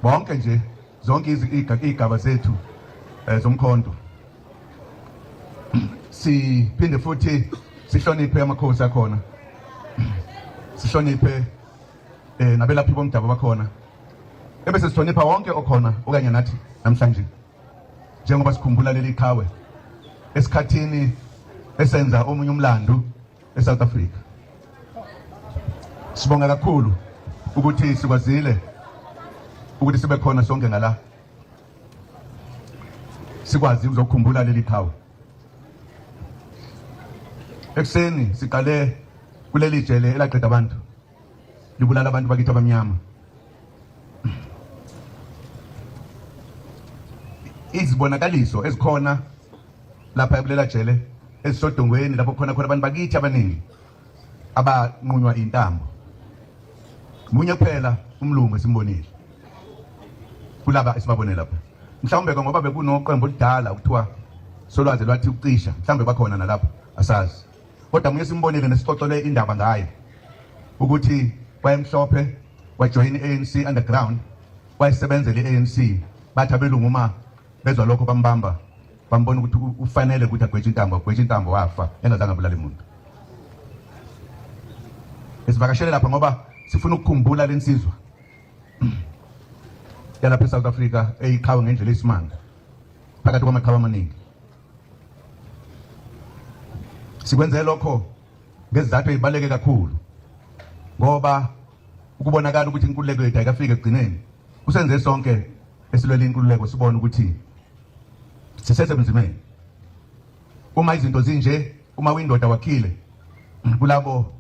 Bonke nje zonke izigaba zethu zomkhonto. Siphinde futhi sihloniphe amakhosi akhona. Sihloniphe nabelaphi bomdabu bakhona. Ebese sihlonipha wonke okhona okanye nathi namhlanje. Njengoba sikhumbula leli qhawe esikhathini esenza omunye umlando eSouth Africa. Sibonga kakhulu ukuthi sikwazile ukuthi sibe khona sonke ngala. Sikwazi ukuzokhumbula leli qhawe. Ekuseni siqale kuleli jele elaqeda abantu. Libulala abantu bakithi abamnyama. Izibonakaliso ezikhona lapha ekulela jele ezisodongweni lapho khona khona abantu bakithi abaningi abanqunywa intambo. Munye kuphela umlungu esimbonile kulaba esibabone lapha. Mhlawumbe ke ngoba bekunoqembu oludala kuthiwa solwazi lwathi ucisha, mhlawumbe bakhona nalapha asazi. Kodwa munye simbonile nesixoxele indaba ngaye ukuthi wayemhlophe, wajoyina i-ANC underground, wayesebenzela i-ANC. Bathi abelungu uma bezwa lokho bambamba, bambona ukuthi ufanele ukuthi agwetshe intambo, agwetshe intambo wafa engazange abulale muntu. Esivakashele lapha ngoba sifuna ukukhumbula lensizwa yalapha eSouth Africa eyiqhawe ngendlela eyisimanga phakathi kwamaqhawe amaningi. Sikwenze lokho ngezizathu ezibaluleke kakhulu ngoba ukubonakala ukuthi inkululeko yethu ayikafiki ekugcineni kusenze sonke esilwela inkululeko sibone ukuthi sisesebunzimeni. Uma izinto zinje, uma uyindoda wakhile kulabo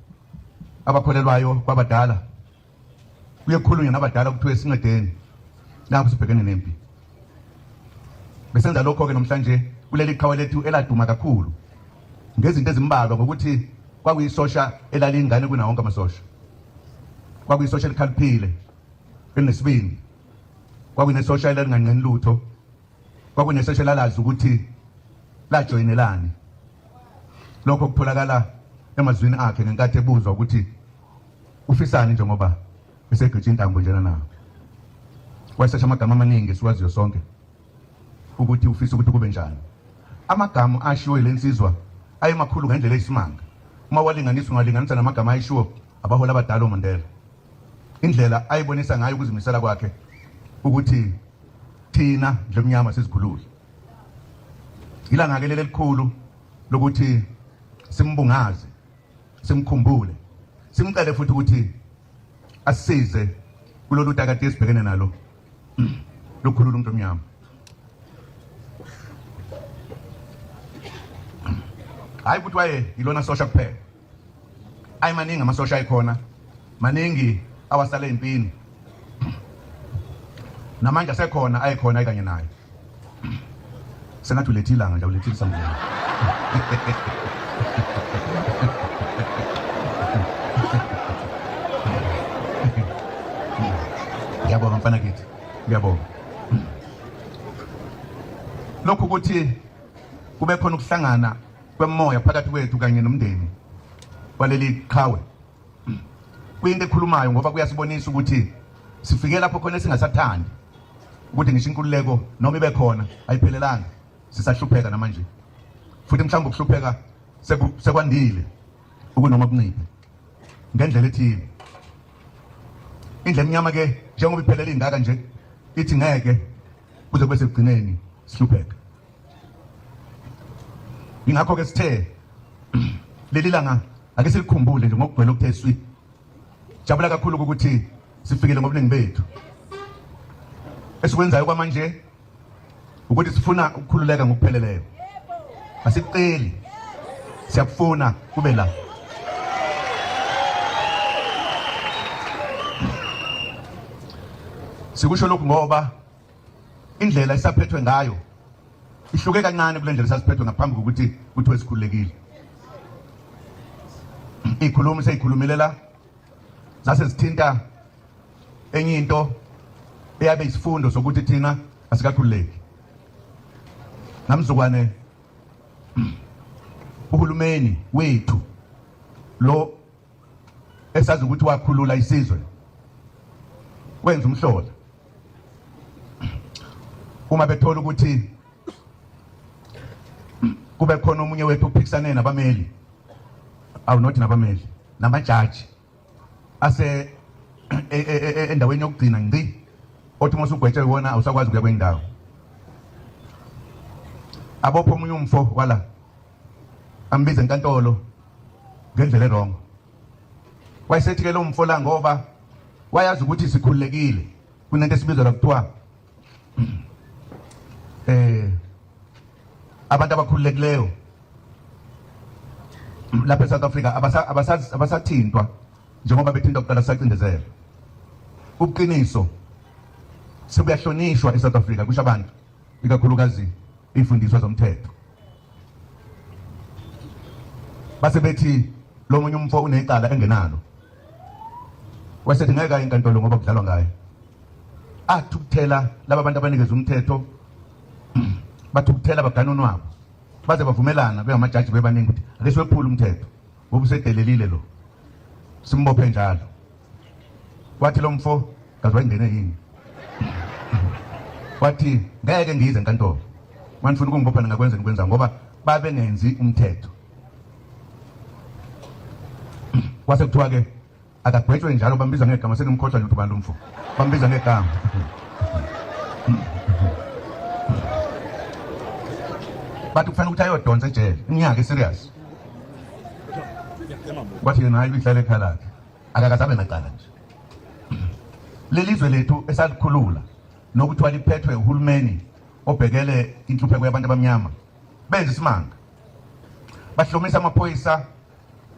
abakholelwayo kwabadala, kuye kukhulunywe nabadala kuthiwe sincedeni lapho sibhekene nempi. Besenza lokho-ke namhlanje kuleli qhawe lethu eladuma kakhulu ngezinto ezimbalwa ngokuthi kwakuyisosha elalingane kunawo wonke amasosha, kwakuyisosha elikhaliphile elinesibindi, kwakunesosha elalinganqeni lutho, kwakunesosha elalazi ukuthi lajoyinelani. Lokho kutholakala emazwini akhe ngenkathi ebuzwa ukuthi ufisani njengoba esegqitshe intambo njena na. Wayesesha amagama amaningi esiwaziyo sonke ukuthi ufisa ukuthi kube njani. Amagama ashiwo lensizwa ayemakhulu ngendlela eyisimanga. Uma walinganiswa ungalinganisa namagama ayishiwo abaholi abadala oMandela. Indlela ayibonisa ngayo ukuzimisela kwakhe ukuthi thina ndlomnyama sizikhulule. Ilanga ke leli elikhulu lokuthi simbungaze, simkhumbule, simcele futhi ukuthi asisize kulolu takati esibhekene nalo lokukhulula umuntu omnyama. Hayi ukuthi waye yilona sosha kuphela, ayi maningi amasosha ayikhona, maningi awasale empini namanje asekhona ayikhona kanye naye. Sengathi ulethe ilanga nje, ulethile isambulela. Ngiyabonga mfana kithi, ngiyabonga. Lokhu ukuthi kube khona ukuhlangana kwemoya phakathi kwethu kanye nomndeni waleli qhawe kuyinto ekhulumayo ngoba kuyasibonisa ukuthi sifike lapho khona esingasathandi ukuthi ngisho inkululeko noma ibe khona ayiphelelanga, sisahlupheka namanje, futhi mhlawumbe ukuhlupheka sekwandile ukunoma kunciphe ngendlela ethile. Indlela emnyama ke njengoba iphelele ingaka nje ithi ngeke kuze kube sekugcineni sihlupheka. Ingakho ke sithe leli langa ake silikhumbule nje ngokugcwele okuthe swi. Jabula kakhulu ukuthi sifikile ngobuningi bethu. Esikwenzayo kwamanje ukuthi sifuna ukukhululeka ngokupheleleyo. Asiceli, siyakufuna kube la. Sikusho lokhu ngoba indlela esaphethwe ngayo ihluke kancane kule ndlela esasiphethwe ngaphambi kokuthi kuthiwe sikhululekile. Ikhulumi seyikhulumile la, zase zithinta enye into eyabe isifundo sokuthi thina asikakhululeki. Namzukwane uhulumeni wethu lo esazi ukuthi wakhulula isizwe wenza umhlola. Uma bethola ukuthi kube khona omunye wethu uphikisane nabameli, awu not nabameli, namajaji ase endaweni yokugcina ngci, othi uma usugwetshwe wona awusakwazi ukuya kwendawo. Abopha omunye umfo wala, ambize enkantolo ngendlela erongo. Wayesethi ke lo mfo la, ngoba wayazi ukuthi sikhululekile, kunento esibizwa la kuthiwa abantu abakhululekileyo lapha eSouth Africa abasathintwa njengoba bethintwa kuqala sacindezela. Ubuqiniso sebuyahlonishwa eSouth Africa, kusho abantu, ikakhulukazi ifundiswa zomthetho. Base bethi lo munye umfo unecala engenalo, wasethi ngeke aye enkantolo ngoba kudlalwa ngaye. Athukuthela laba bantu abanikeza umthetho, bathukuthela bagana unwabo, baze bavumelana bengamajaji bebaningi ukuthi ake siwephule umthetho ngoba usedelelile lo, simbophe njalo. Wathi lo mfo, kazi wayengene yini, wathi ngeke ngize enkantolo, manifuna ukungibopha ningakwenza nikwenza, ngoba babengenzi umthetho. Kwase kuthiwa ke akagwetshwe njalo, bambiza ngegama, sengimkhohlwa nje ukuthi ubani umfo, bambiza ngegama. Bathi kufanele ukuthi ayodonsa ejele iminyaka eserious. Wathi yena hayi, uyihlala ekhaya lakhe, akakaze abe nacala nje. Leli zwe lethu esalikhulula nokuthiwa liphethwe uhulumeni obhekele inhlupheko yabantu abamnyama, benza isimanga, bahlomisa amaphoyisa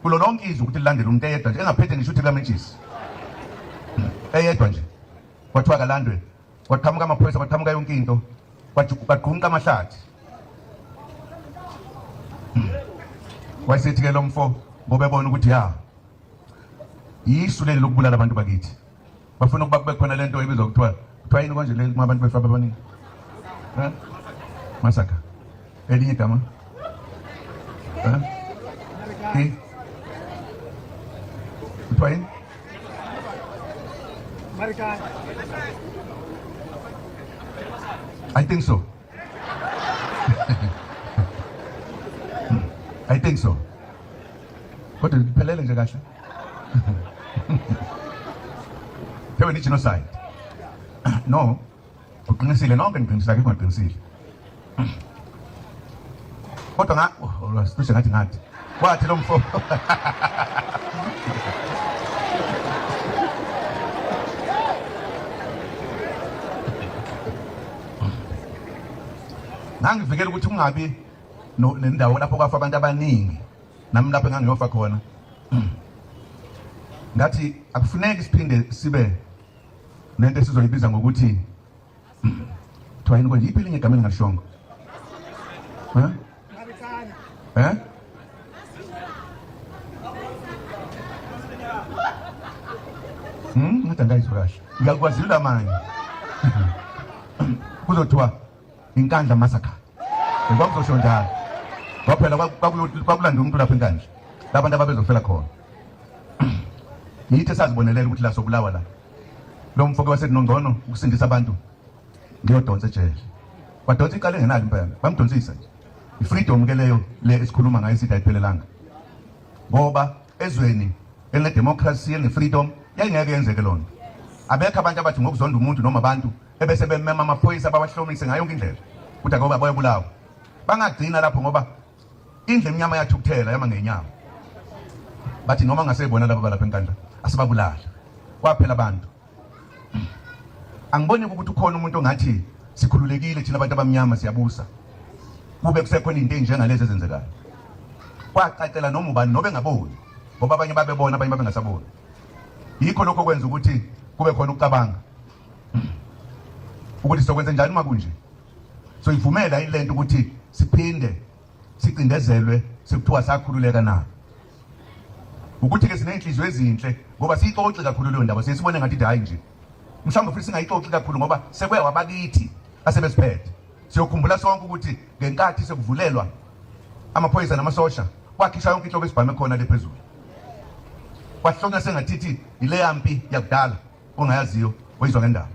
kulo lonke izwe ukuthi lilandele umuntu eyedwa nje, engaphethe ngisho ukuthi lamentshisi, eyedwa nje. Kwathiwa kalandwe, kwaqhamuka amaphoyisa, kwaqhamuka yonke into, kwagqunqa amahlathi. Wayesethi ke lo mfo, ngoba ebona ukuthi ya yisu leli lokubulala abantu bakithi, bafuna ukuba kube khona lento ebizwa kuthiwa yini konje le uma abantu befa abaningi, eh masaka, elinye igama, eh kuthiwa yini? I think so. I think so. Kodwa iphelele nje kahle. Phela ni genocide. No. Uqinisile nonke, ngiqinisile, akekho ngiqinisile. Kodwa nga oh, cishe ngathi ngathi. Wathi lo mfo ngangivikela ukuthi kungabi nendawo lapho kwafa abantu abaningi, nami lapho engangiyofa khona. Ngathi akufuneki siphinde sibe nento esizoyibiza ngokuthi kuthiwa yini konje, iphi elinye igama elingalishongo, eh eh ngathi angayizwa kahle, ngiyakwazile manje. Kuzothiwa iNkandla massacre, kwakuzosho njalo, ngoba phela kwakulanda umuntu lapha eNkandla, labantu ababezofela khona. Yithi esazibonelela ukuthi la sobulawa la. Lo mfo ke wasethi nongcono ukusindisa abantu ngiyodonsa ejele. Wadonsa icala engenalo impela, bamdonsisa nje. I-freedom ke leyo le esikhuluma ngayo sithi ayiphelelanga, ngoba ezweni eline-democracy, eline-freedom, yayingeke yenzeke loo nto. Abekho abantu abathi ngokuzonda umuntu noma abantu ebese bemema amaphoyisa bawahlomise ngayo yonke indlela ukuthi akoba bayobulawa. Bangagcina lapho, ngoba indlu emnyama yathukuthela yama ngenyawo, bathi noma ngasebona laba balapha eNkandla asibabulala, kwaphela abantu. Angiboni ukuthi ukhona umuntu ongathi sikhululekile thina abantu abamnyama, siyabusa, kube kusekhona into enjengalezi ezenzekayo. Kwacacela noma ubani nobe engaboni, ngoba abanye babebona, abanye babengasaboni. Yikho lokho kwenza ukuthi kube khona ukucabanga ukuthi sokwenza njani uma kunje, soyivumela yini lento ukuthi siphinde sicindezelwe sekuthiwa sakhululeka na? Ukuthi ke siney'nhliziyo ezinhle, ngoba siyixoxe kakhulu leyo ndaba, siye sibone ngathi hayi nje, mhlawumbe futhi singayixoxi kakhulu ngoba sekuya wabakithi asebesiphethe. Siyokhumbula sonke ukuthi ngenkathi sekuvulelwa amaphoyisa namasosha, kwakhishwa yonke inhlobo esibhame khona le phezulu, kwahlonywa sengathithi ileya mpi yakudala ongayaziyo oyizwa ngendaba.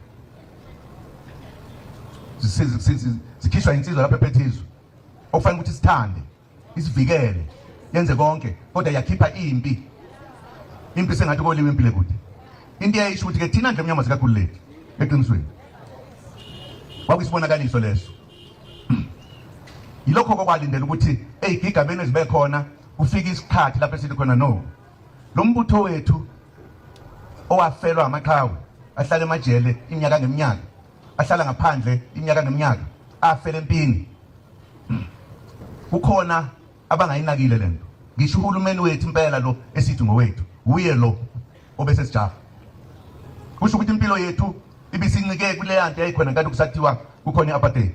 Zikhishwa insizwa lapha ephethe izwe okufanele ukuthi sithande, isivikele, yenze konke, kodwa yakhipha impi. Impi sengathi koliwe impi lekude. Into eyayisho ukuthi ke thina nje emnyama sikakhululeki eqinisweni. Kwakuyisibonakaliso leso. Yilokho kokwalindela ukuthi eyigigabeni ezibe khona kufika isikhathi lapho esithi khona no. Lo mbutho wethu owafelwa amaqhawe ahlala emajele iminyaka ngeminyaka, ahlala ngaphandle iminyaka ngeminyaka, afele empini. Kukhona abangayinakile lento. Ngisho uhulumeni wethu impela lo esithi ngowethu, uye lo obese sijaha. Kusho ukuthi impilo yethu ibisincike kuleya nto yayikhona nkathi kusathiwa kukhona i-apartheid.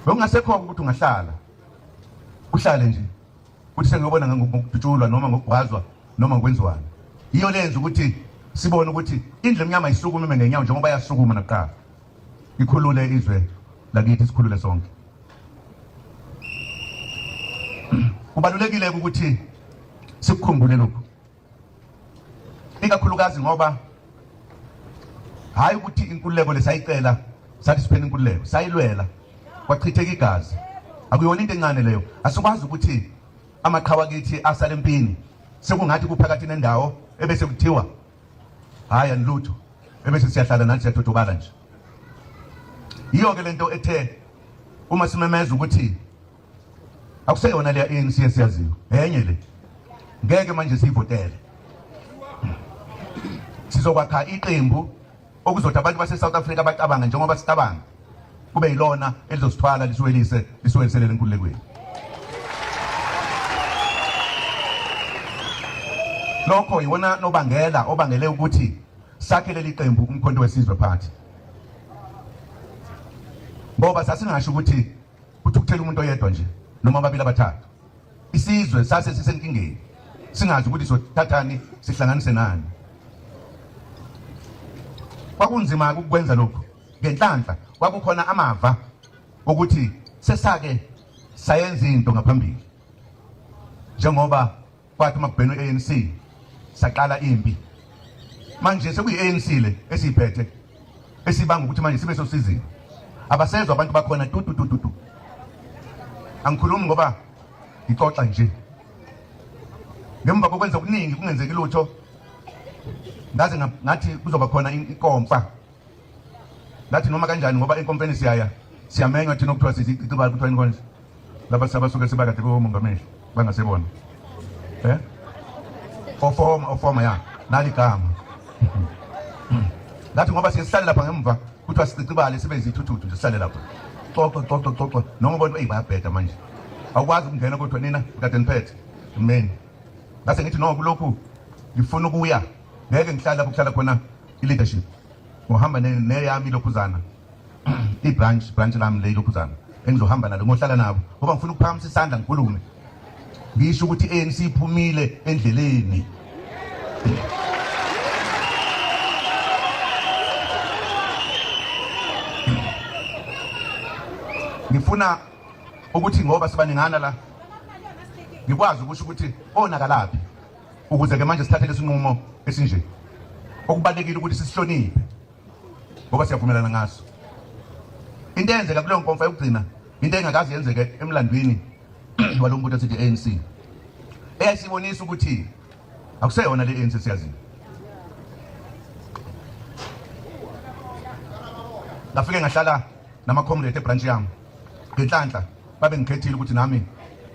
Bekungasekho ukuthi ungahlala uhlale nje uthi sengiyobona ngokudutshulwa noma ngokugwazwa noma ngokwenziwani. Yiyo lenza ukuthi sibone ukuthi indlu emnyama isukume ime ngenyawo njengoba yasukuma nakuqala, ikhulule izwe lakithi, sikhulule sonke. Kubalulekile ukuthi sikukhumbule lokhu, ikakhulukazi ngoba hayi ukuthi inkululeko lesayicela sathi siphela inkululeko, sayilwela kwachitheka igazi. Akuyona into encane leyo. Asikwazi ukuthi amaqhawe akithi asale empini sekungathi kuphakathi nendawo ebese kuthiwa hayi anilutho, ebese siyahlala nathi siyathothobala nje. Yiyo ke lento ethe uma simemeza ukuthi akuseyona leya ANC esiyaziyo, enye le ngeke manje siyivotele. Sizokwakha iqembu okuzothi abantu base-South Africa bacabanga njengoba sicabanga, kube yilona elizosithwala lisiwelise lisiweliselele enkululekweni. Lokho iwona nobangela obangele ukuthi sakhe leli qembu uMkhonto weSizwe Party, ngoba sasingasho ukuthi kuthukuthela umuntu oyedwa nje noma ababili abathathu. Isizwe sase sisenkingeni, singazi ukuthi sothathani sihlanganise nani. Kwakunzima ukukwenza lokhu. Ngenhlanhla kwakukhona amava ukuthi sesake sayenza into ngaphambili, njengoba kwathi uma kubhenwe i-ANC saqala impi. Manje sekuyi-ANC le esiyiphethe esibanga ukuthi manje sibe sosizini. Abasezwa abantu bakhona tu tu tu tu tu. Angikhulumi ngoba ngixoxa nje. Ngemva kokwenza okuningi kungenzeki lutho, ngaze ngathi kuzoba khona inkomfa. Ngathi noma kanjani ngoba enkomfeni siyaya siyamenywa thina okuthiwa sisicibala kuthiwa yini konje laba sabasuke sebakade komongameli bangasebona ofoma ofoma ya nali gama. Ngathi ngoba siye sihlale lapha ngemva kuthiwa sicicibale sibe izithuthuthu nje, sihlale lapha xoxo xoxo xoxo noma ubona eyi bayabheda manje, awukwazi ukungena kodwa nina kade niphethe meni. Ngase ngithi no, kulokhu ngifuna ukuya, ngeke ngihlale lapho kuhlala khona i-leadership, ngohamba neyami ilokhuzana i-branch branch lami le ilokhuzana engizohamba nalo, ngohlala nabo ngoba ngifuna ukuphakamisa isandla ngikhulume ngisho ukuthi i-ANC iphumile endleleni. Ngifuna ukuthi ngoba sibaningana la ngikwazi ukusho ukuthi onakalaphi, ukuze ke manje sithathe lesinqumo esinje okubalekile ukuthi sisihloniphe ngoba siyavumelana ngaso. Into eyenzeka kuleyo nkomfa yokugcina into engakaze yenzeke emlandwini walo mbutho sithi ANC, eyayisibonisa ukuthi akuseyona le ANC siyaziyo. Ngafike ngahlala nama-comrade ebranch yami. Ngenhlanhla babe ngikhethile ukuthi nami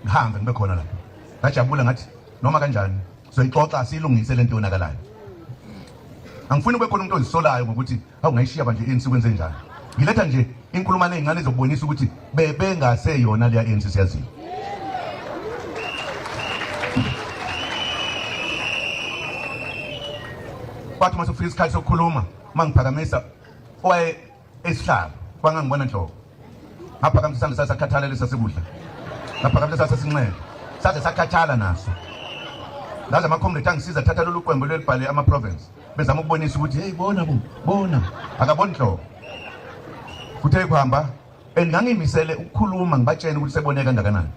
ngihambe ngibe khona lapha. Ngajabula ngathi noma kanjani soyixoxa siyilungise lento yonakalayo. Angifuni kube khona umuntu ozisolayo ngokuthi awu ngayishiya manje i-ANC kwenze njani. Ngiletha nje inkulumane ey'ncane ezokubonisa ukuthi bebengaseyona leya ANC siyaziyo. Kwathi uma sekufika isikhathi sokukhuluma, uma ngiphakamisa owaye esihlalo kwangangibona nhlobo, ngaphakamisa isandla sasakhathala lesasikudla, ngaphakamisa sasesinxele saze sakhathala naso. Ngaze ama-comrade angisiza thatha lolu qembu lelibhale ama-province, bezama ukubonisa ukuthi hey bona bo bona akaboni nhlobo. Kuthe kuhamba and ngangimisele ukukhuluma ngibatshele ukuthi sebone kangakanani,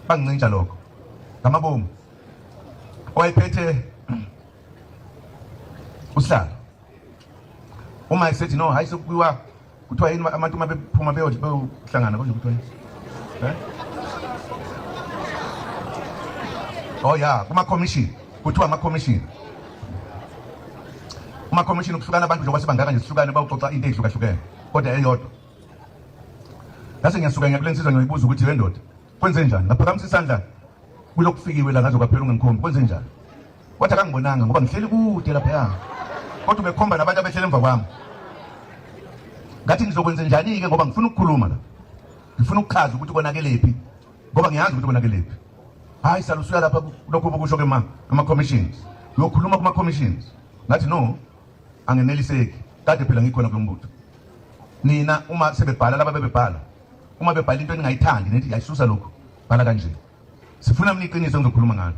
bangincintsha lokho ngamabomu. Owayephethe usihlalo Uma esethi no, hayi, sekuyiwa, kuthiwa yini, abantu uma bephuma beyohlangana konje, kuthiwa yini? Eh, oh ya, kuma commission, kuthiwa ama commission, uma commission kuhlukana abantu njengoba sibangaka nje, sihlukane, bawuxoxa into ezihlukahlukene kodwa eyodwa. Ngase ngiyasuka ngiyakule nsizwa, ngiyoyibuza ukuthi, le ndoda, kwenze njani? Ngaphakamisa isandla kulokufikiwe la, ngaze kwaphela ungengikhombi, kwenze njani? Wathi akangibonanga ngoba ngihleli kude laphaya, kodwa ubekhomba nabantu abehlele emva kwami. Ngathi ngizokwenza njani-ke, ngoba ngifuna ukukhuluma la, ngifuna ukuchaza ukuthi konakelephi, ngoba ngiyazi ukuthi konakelephi. Hayi, sala usuya lapha, lokhu obukusho ke ma ama-commissions, uyokhuluma kuma-commissions. Ngathi no, angeneliseki, kade phela ngikhona kulo mbutho. Nina uma sebebhala, laba bebebhala, uma bebhala into eningayithandi nithi yayisusa lokhu, bhala kanje. Sifuna mina iqiniso, ngizokhuluma ngalo.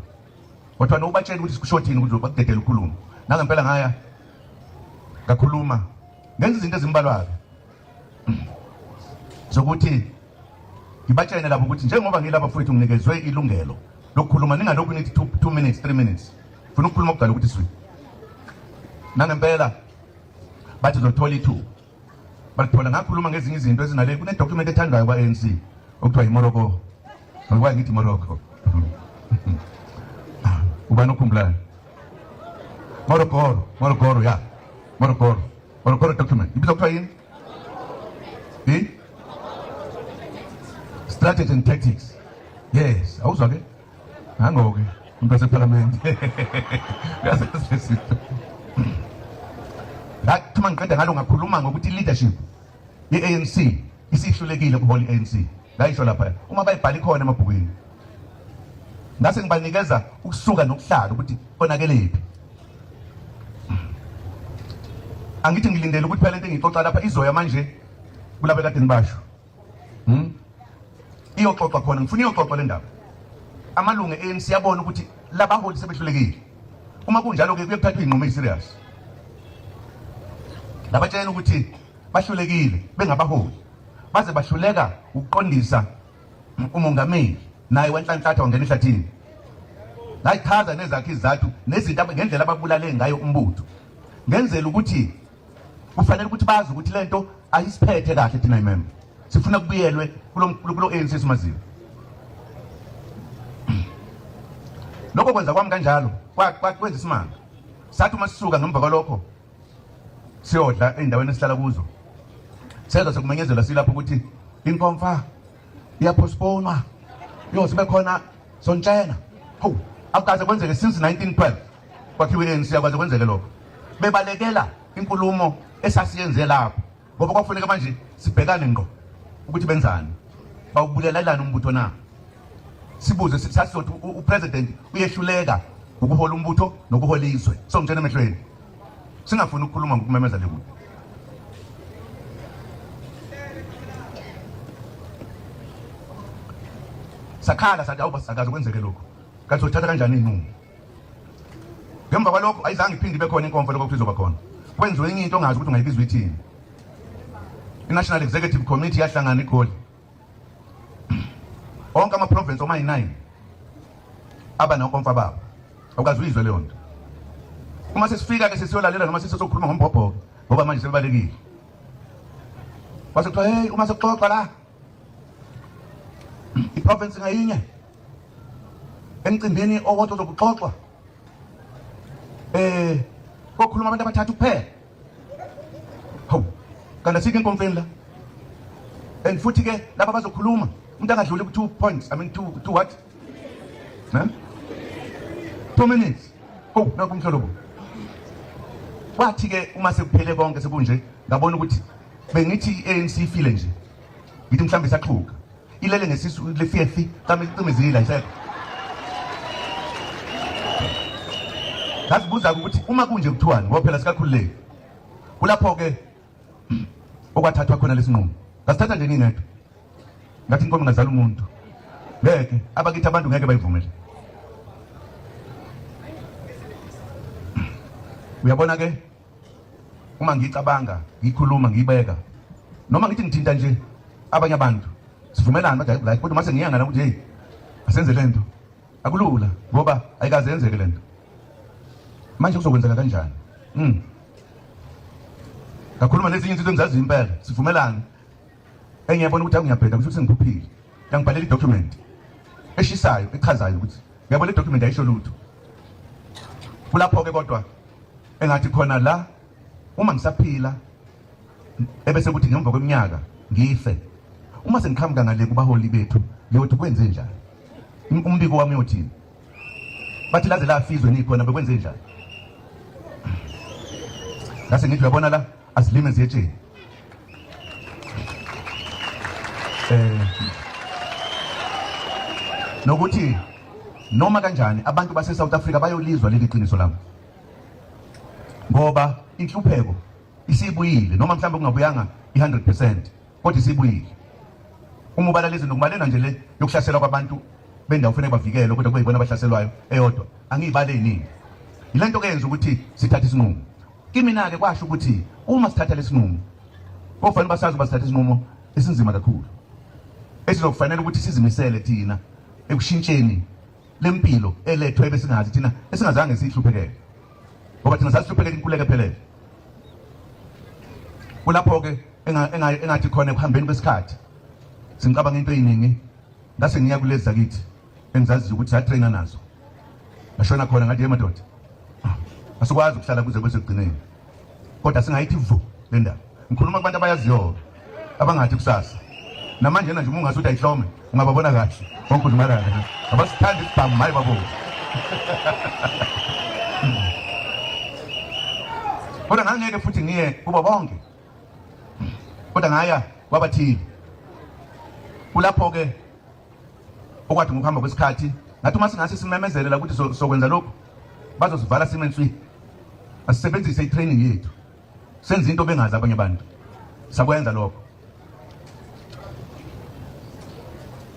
Kodwa nokubatshela ukuthi sikushothini ukuthi bakudedele ukukhuluma. Nangempela ngaya ngakhuluma, ngenza izinto ezimbalwa-ke zokuthi ngibatshene labo ukuthi njengoba ngilapha futhi nginikezwe ilungelo lokukhuluma, ningalokhu nithi 2 minutes, 3 minutes, funa ukukhuluma kudala ukuthi swi. Nangempela bathi uzothola ithuba, balithola. Ngakhuluma ngezinye izinto ezinale kune-document ethandwayo kwa-ANC okuthiwa yiMorocco. Ngikwazi ngithi Morocco, ubani okhumbulayo? Morogoro, Morogoro, ya, Morogoro, Morogoro document ibizwa kuthiwa yini? I strategy and tactics, yes. Awuzwa ke, nango-ke umuntu wasephalamende uyazazi lezinto. Ngathi uma ngiqeda ngalo, ngakhuluma ngokuthi leadership ye-ANC isihlulekile ukuhola i-ANC. Ngayisho lapha, uma bayibhala ikhona emabhukwini. Ngase ngibanikeza ukusuka nokuhlala ukuthi konakelephi. Angithi ngilindele ukuthi phela into engiyixoxa lapha izoya manje kulabo ekade nibasho, Iyoxoxwa khona, ngifuna iyoxoxwa le ndaba, amalungu e-ANC yabona ukuthi labaholi sebehlulekile. Uma kunjalo-ke kuye kuthathwa iy'nqumo eyi-serious. Ngabatshela ukuthi bahlulekile bengabaholi, baze bahluleka ukuqondisa umongameli, naye wanhlanhlatha wangena ehlathini. Ngayichaza nezakhe izizathu nezinto ngendlela ababulale ngayo umbutho, ngenzela ukuthi kufanele ukuthi bazi ukuthi lento ayisiphethe kahle thina imember, sifuna kubuyelwe kulo ANC esimaziyo. Lokho kwenza kwami kanjalo kwenza isimanga. Sathi uma sisuka ngemva kwalokho siyodla ey'ndaweni esihlala kuzo, sezwa sekumenyezelwa silapho ukuthi inkomfa iyapostponwa, yoze khona sontshena. Hawu, akukaze kwenzeke since 1912 kwakhiwe i-ANC, akwaze kwenzeke lokho. Bebalekela inkulumo esasiyenze lapho, ngoba kwakufuneka manje sibhekane ngqo ukuthi benzani, bawubulelelani umbutho na. Sibuze, sasizothi upresident uyehluleka ukuhola umbutho nokuhola izwe, somtshena emehlweni, singafuni ukukhuluma ngokumemeza lekude. Sakhala sathi, awu, basakaze kwenzeke lokhu, kanti sothatha kanjani iy'nqumo? Ngemva kwalokho ayizange iphinde ibe khona inkomfa. Lokho izoba khona, kwenziwe enye into ongazi ukuthi ungayibizwa ithini. I-National Executive Committee yahlangana iGoli, onke ama-province oma-yi-9 aba nokomfa babo. Awukaze uyizwe leyo nto. Uma sesifika-ke sesiyolalela noma sesizokhuluma ngombhobho-ke, ngoba manje sebebalekile, kwase kuthiwa, hey, uma sekuxoxwa la, iprovince ngayinye emcimbini owodwa ozokuxoxwa, kokhuluma abantu abathathu kuphela. Hawu, kanti asikho enkomfeni la. And futhi ke laba bazokhuluma, umuntu angadluli ku 2 points, I mean 2 what, eh 2 minutes. Oh, naku umhlolo. Kwathi ke uma sekuphele konke sekunje, ngabona ukuthi bengithi i-ANC ifile nje, ngithi mhlawumbe isaxhuka ilele ngesisu lefiefi, mhlawumbe icimezile, ayisekho. Ngazibuza ukuthi uma kunje kuthiwani, ngoba phela sikakhululeki. Kulapho-ke okwathathwa khona lesinqumo. Ngasithatha nje ngingedwa, ngathi inkomo ingazala umuntu, ngeke abakithi abantu ngeke bayivumele. Uyabona ke, uma ngicabanga, ngikhuluma, ngiyibeka, noma ngithi ngithinta nje abanye abantu, sivumelane bathi hayi, kodwa mase ngiyangana ukuthi hey, asenze lento, akulula ngoba ayikaze yenzeke lento. Manje kuzokwenzeka kanjani? Ngakhuluma nezinye insizwa engizaziyo impela, sivumelane. Engiyabona ukuthi angiyabheda kusho ukuthi ngiphuphile. Yangibhalela idocument eshisayo echazayo ukuthi ngiyabona idocument ayisho lutho. Kulapho-ke kodwa engathi khona la uma ngisaphila ebese kuthi ngemva kweminyaka ngife uma sengiqhamuka ngale kubaholi bethu ngiyothi kwenze njani umbiko wami uyothini bathi laze lafizwe nikhona bekwenze njani ngase ngithi uyabona la asilime ziyetsheni eh nokuthi noma kanjani abantu base South Africa bayolizwa leli qiniso lami ngoba inhlupheko isibuyile noma mhlawumbe kungabuyanga i-100% kodwa isibuyile uma ubala lezi nokubalena nje le yokuhlaselwa kwabantu bendawo kufanele bavikelwe kodwa kube yibona abahlaselwayo eyodwa angiyibale eyiningi yile nto ke yenza ukuthi sithathe isinqumo kimina-ke kwasho ukuthi uma sithatha lesinqumo kofanele basazi uba sithatha isinqumo esinzima kakhulu esizokufanele ukuthi sizimisele thina ekushintsheni lempilo elethwe ebesingazi thina esingazange siyihluphekele ngoba thina sasihluphekela inkululeko ephelele kulapho-ke engathi khona ekuhambeni kwesikhathi sengicabanga into eyiningi ngase ngiya kulezi zakithi engizaziyo ukuthi satraina nazo ngashona khona ngathi ye madoda asikwazi ukuhlala kuze kube sekugcineni kodwa singayithi vu le ndaba ngikhuluma kubantu abayaziyo abangathi kusasa namanje nje uma ungase uthi ayihlome ungababona kahle onke kahle abasithandi isibhamu maye babo kodwa ngangeke futhi ngiye kubo bonke kodwa ngaya kwabathile kulapho-ke okwathi ngokuhamba kwesikhathi ngathi uma singase simemezele la ukuthi sokwenza lokhu bazosivala sime nswi asisebenzise i-training yethu senze into bengazi abanye abantu sakwenza lokho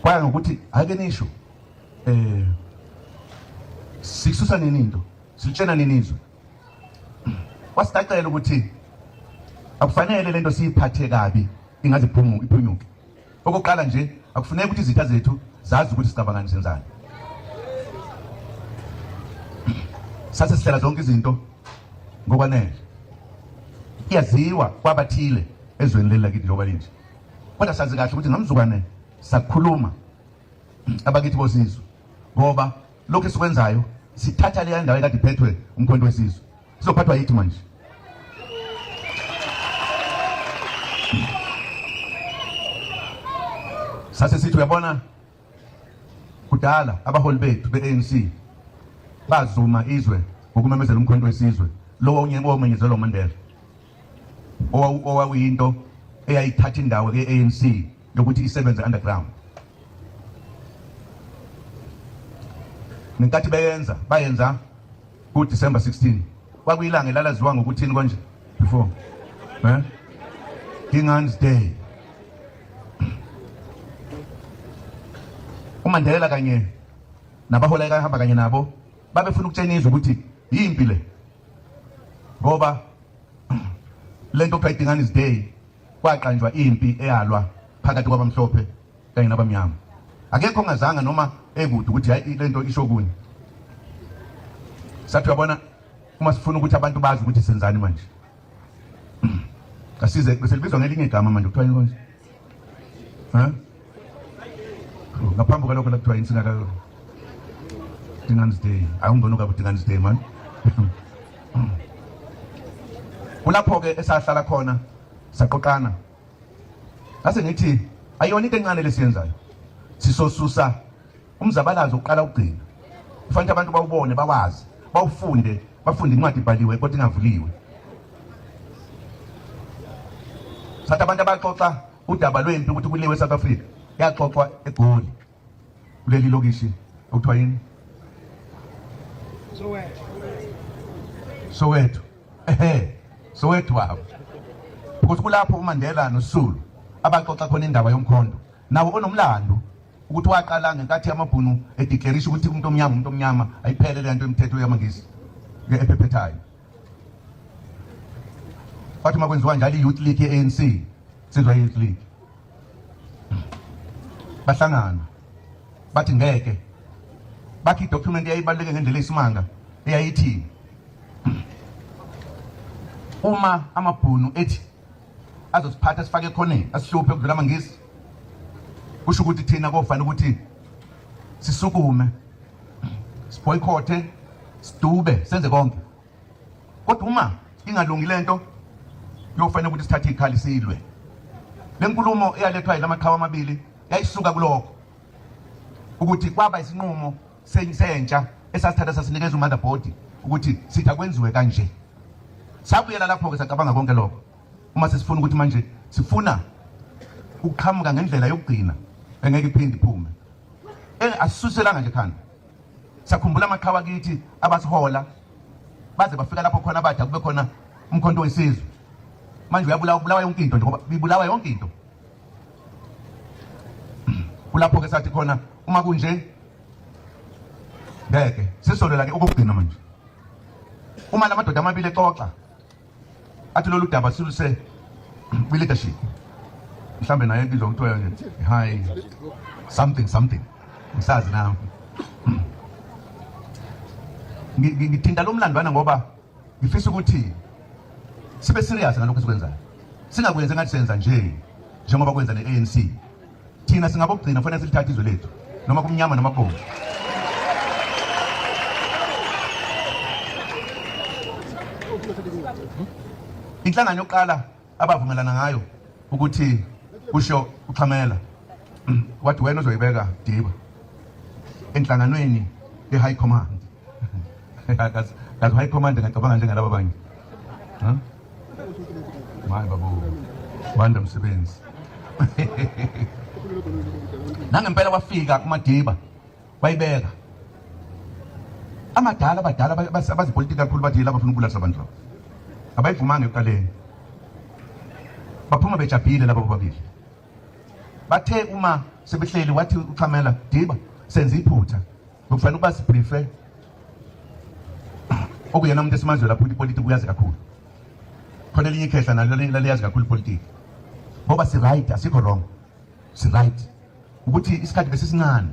kwaya ngokuthi ake nisho eh sikususa nini into silitshena nini izwe wasicacela ukuthi akufanele lento siyiphathe kabi ingaze iphunyuke okokuqala nje akufuneki ukuthi izitha zethu zazi ukuthi sicabangani senzani sase sihlela zonke izinto ngokwanele iyaziwa kwabathile ezweni leli lakithi njengoba linje kodwa sazi kahle ukuthi ngamzukwane sakhuluma abakithi bosizwe ngoba lokhu esikwenzayo sithatha leya ndawo ekade iphethwe umkhonto wesizwe sizophathwa yithi manje sase sithi uyabona kudala abaholi bethu be-ANC bazuma izwe ngokumemezela umkhonto wesizwe lowo owamenyezelwa uMandela owawuyinto eyayithatha indawo ke-ANC yokuthi isebenze underground ngenkathi beyenza bayenza ku-December 16 kwakuyilanga elalaziwa ngokuthini konje before eh Dingan's Day uMandela kanye nabahola ekahamba kanye nabo babefuna ukutshena izwe ukuthi yimpi le ngoba lento kuthiwa iDingan's Day kwaqanjwa impi eyalwa phakathi kwabamhlophe kanye nabamnyama akekho ongazanga noma ekude ukuthi hayi lento isho kuni sathi uyabona uma sifuna ukuthi abantu bazi ukuthi senzani manje asize bese libizwa ngelinye igama manje kuthiwa yini konje ha ngaphambi kwalokho la kuthiwa yini singaka Dingan's Day awungibona kabi Dingan's Day man kulapho ke esahlala khona saqoqana ngase ngithi ayona into encane lesiyenzayo sisosusa umzabalazo uqala ukugcina kufanele abantu bawubone bawazi bawufunde bafunde incwadi ibhaliwe kodwa ingavuliwe sathi abantu abaxoxa udaba lwempi ukuthi kuliwe eSouth Africa yaxoxwa eGoli kuleli lokishi okuthiwa yini Soweto Soweto ehe Soweto wabo ukuthi kulapho uMandela noSisulu abaxoxa khona indaba yomkhonto nawo onomlando ukuthi waqala ngenkathi amabhunu edeclarisha ukuthi umuntu omnyama umuntu omnyama ayiphele le nto imithetho yamaNgisi ephephethayo kwathi uma kwenziwa njalo i-youth league ye-ANC sizwa i-youth league bahlangana bathi ngeke bakhe idocument eyayibaluleke ngendlela eyisimanga eyayithi uma amabhunu ethi Azosiphatha sifake ekhoneni, asihluphe kudlula amaNgisi. Kusho ukuthi thina kofanele ukuthi sisukume, siboycothe, sidube, senze konke. Kodwa uma ingalungi lento kuyofanele ukuthi sithathe ikhali silwe. Le nkulumo eyalethwa yilamaqhawe amabili yayisuka kulokho ukuthi kwaba isinqumo sentsha esasithatha sasinikeza umotherboard ukuthi sithi akwenziwe kanje. Sabuyela lapho-ke sacabanga konke lokho uma sesifuna ukuthi manje sifuna ukuqhamuka ngendlela yokugcina engeke iphinde iphume. Asisuselanga nje khanda, sakhumbula amaqhawe akithi abasihola baze bafika lapho khona bathi akube khona umkhonto wesizwe. Manje uyabulawa, ubulawa yonke into nje, ngoba ibulawa yonke into. Kulapho ke sathi khona uma kunje ngeke sisolwela ke okugcina manje. Uma lamadoda amabili exoxa athi lolu daba siluse kwi-leadership, mhlambe naye ebizwa kuthiwa nje high something something, ngisazi nami ngithinta lo mlandwana ngoba ngifisa ukuthi sibe serious ngalokho esikwenzayo, singakwenzi engathi senza nje njengoba kwenza ne-ANC. Thina singabokugcina, kufanele silithathe izwe lethu noma kumnyama noma kubomvu. Inhlangano yokuqala abavumelana ngayo ukuthi kusho uXhamela wathi wena uzoyibeka Diba enhlanganweni ye-high command. Kazi high command ngacabanga njengalaba abanye. Hayi babu, wanda umsebenzi. Nangempela wafika kuMadiba wayibeka. Amadala abadala abazipolitiki kakhulu bathi laba bafuna ukubulala abantu laba. Abayivumanga ekuqaleni. Baphuma bejabhile laba bobabili. Bathe uma sebehleli wathi uXhamela, Diba, senze iphutha. Bekufanele ukuba sibriefe okuyena umuntu esimaziyo lapho ipolitiki uyazi kakhulu. Khona elinye ikhehla nalo laliyazi kakhulu ipolitiki. Ngoba si right, asikho wrong. Si right. Ukuthi isikhathi besisincane.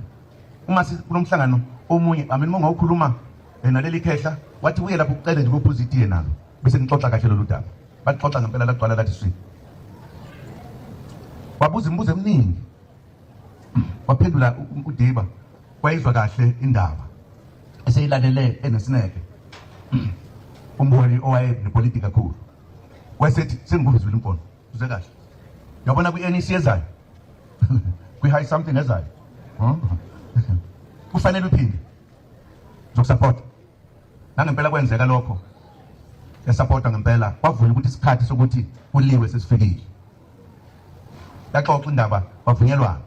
Uma kunomhlangano omunye, I mean uma ungawukhuluma naleli khehla, wathi uye lapho ucele nje ukuphuza itiye nalo. Bese nixoxa kahle lolu daba. Baxoxa ngempela lagcwala lathi swi. Wabuza imibuzo eminingi. Waphendula uDiba, wayizwa kahle indaba. Eseyilalele enesineke. Umholi owaye nepolitiki kakhulu. Wayesethi sengikuvizile imfono. Uze kahle. Yabona kwi-NEC ezayo. Kwi-high something ezayo. Kufanele uphinde. Zokusupport. Nangempela kwenzeka lokho. Yasupporta ngempela, kwavunywa ukuthi isikhathi sokuthi kuliwe sesifikile. Yaxoxa indaba kwavunyelwana.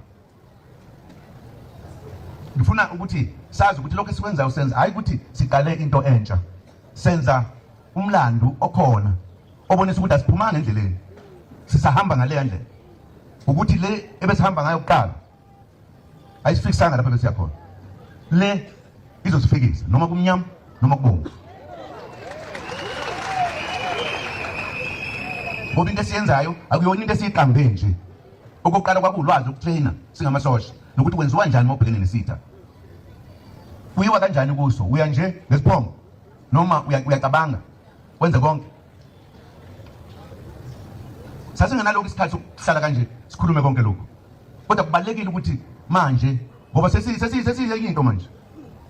Ngifuna ukuthi sazi ukuthi lokho esikwenzayo senza hayi ukuthi siqale into entsha. Senza umlando okhona obonisa ukuthi asiphumanga endleleni. Sisahamba ngale ndlela. Ukuthi le ebesihamba ngayo kuqala ayisifikisanga lapho besiya khona. Le izosifikisa noma kumnyama noma kubomvu. Ngoba into esiyenzayo akuyona into esiyiqambe nje. Okokuqala kwakuwulwazi ukutrainer singamasosha nokuthi kwenziwa kanjani uma ubhekene nesitha. Kuyiwa kanjani kuso? Uya nje ngesiphongo noma uyacabanga wenze konke. Sasingenalokhu isikhathi sokuhlala kanje sikhulume konke lokhu. Kodwa kubalekile ukuthi manje ngoba sesiyenye into manje.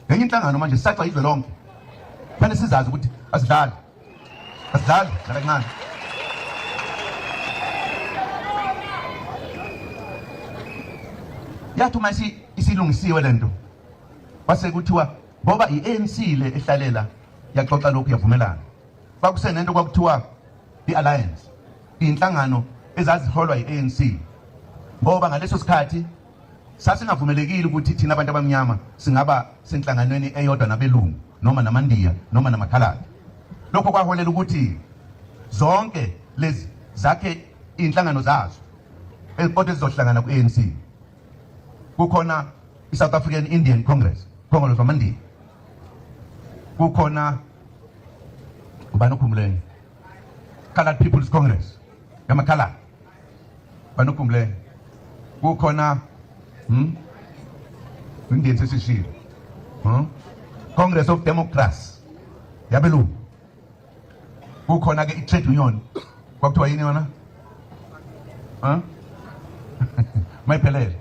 Ngenye inhlangano manje sisacwa izwe lonke. Kufanele sizazi ukuthi asidlali. Asidlali nakancane. Yathi uma isilungisiwe lento kwase kuthiwa ngoba i-ANC le ehlalela yaxoxa lokhu yavumelana. Kwakusenento kwakuthiwa i-alliance, inhlangano ezaziholwa i-ANC, ngoba ngaleso sikhathi sasingavumelekile ukuthi thina abantu abamnyama singaba senhlanganweni eyodwa nabelungu noma namandiya noma namakhaladi. Lokho kwaholela ukuthi zonke lezi zakhe inhlangano zazo kodwa ezizohlangana ku-ANC. Kukhona i-South African Indian Congress, Congress wamandiya. Kukhona ubani okhumbuleyo? Colored People's Congress yamakhaladi. Ubani okhumbuleyo? Kukhona Indian sesishilo. Congress of Democrats yabelungu. Kukhona ke i-trade union kwakuthiwa yini yona? Huh? Mayiphelele.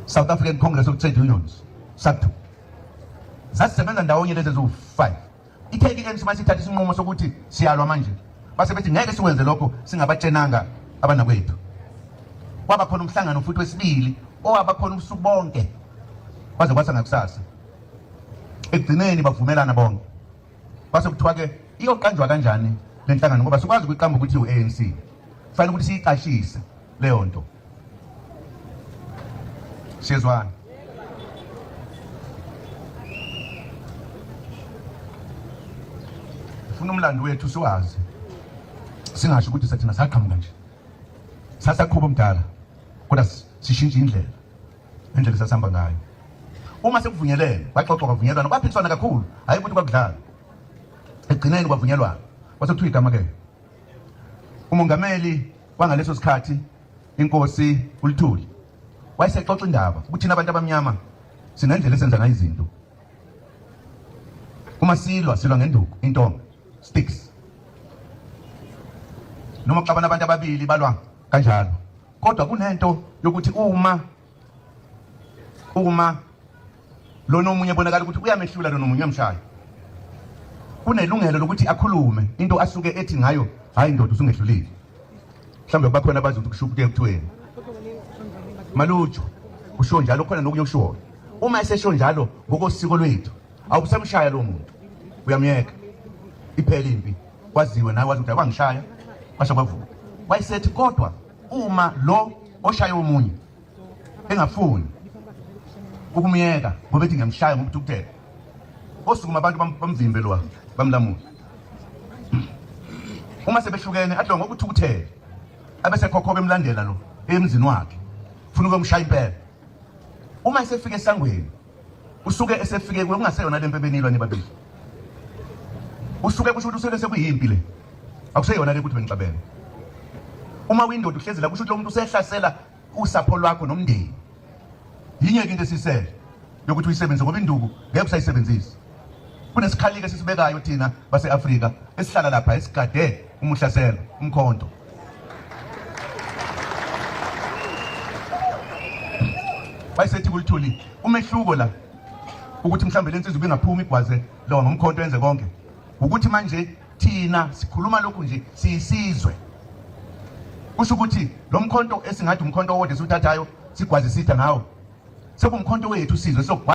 South African Congress of Trade Unions, SACTU. Sasisebenza ndawonye lezi eziwu-5. Ithe i-ANC masithatha isinqumo sokuthi siyalwa manje. Base bethi ngeke sikwenze lokho singabatshenanga abanakwethu. Kwaba khona umhlangano futhi wesibili owaba khona ubusuku bonke. Kwaze kwasa ngakusasa. Ekugcineni bavumelana bonke. Kwase kuthiwa ke iyoqanjwa kanjani le nhlangano ngoba sikwazi ukuyiqamba ukuthi u-ANC. Kufanele ukuthi siyiqashise leyo nto. Siyezwana. Funa umlando wethu siwazi. Singasho ukuthi sathina saqhamuka nje. Sasaqhuba umdala. Kodwa sishintshe indlela. Indlela esasihamba ngayo. Uma sekuvunyelene, kwaxoxwa kwavunyelwana, kwaphikiswana kakhulu, hayi ukuthi kwakudlala. Ekugcineni kwavunyelwana. Kwase kuthiwa igama ke. Umongameli wangaleso sikhathi inkosi uLuthuli wayesexoxa indaba ukuthi thina abantu abamnyama sinendlela esenza ngayo izinto. Uma silwa silwa ngenduku, intonga, sticks. Noma kuxabana abantu ababili balwa kanjalo. Kodwa kunento yokuthi uma lona omunye ebonakala ukuthi uyamehlula lona omunye uyamshaya, kunelungelo lokuthi akhulume into asuke ethi ngayo, hayi ndoda usungehlulile. Mhlawumbe kubakhona abazi ukuthi kusho ukuthi kuthiweni maluju kusho njalo, khona nokunye okushoyo. Uma esesho njalo ngokosiko lwethu awusamshaya lo muntu, uyamyeka iphele impi, kwaziwe nawe wazi ukuthi akwangishaya kwasho kwavuka. Wayesethi kodwa uma lo oshaya omunye engafuni ukumyeka ngoba ethi ngiyamshaya ngokuthukuthela, osukuma abantu bamvimbe lo bamlamule. Uma sebehlukene athi lo ngokuthukuthela abese khokho bemlandela lo emzini wakhe, ufuna ukumshaya impela. Uma esefika esangweni usuke esefike kungaseyona lempi ebenilwa nibabili, usuke kusho ukuthi usuke sekuyimpi le, akuseyona le ukuthi benixabene. Uma uyindoda uhlezi la kusho ukuthi lo muntu usehlasela usapho lwakho nomndeni. Yinye-ke into esisele yokuthi uyisebenzise ngoba induku ngeke usayisebenzise. Kunesikhali-ke esisibekayo thina base-Afrika esihlala lapha esigade uma uhlasela umkhonto. Wayesethi kuLuthuli umehluko la ukuthi mhlawumbe le nsizwa ibingaphumi igwaze lo ngomkhonto yenze konke, ukuthi manje thina sikhuluma lokhu nje siyisizwe, kusho ukuthi lo mkhonto esingathi umkhonto owodwa esiwuthathayo sigwaze isitha ngawo sekumkhonto wethu sizwe sokugwaza.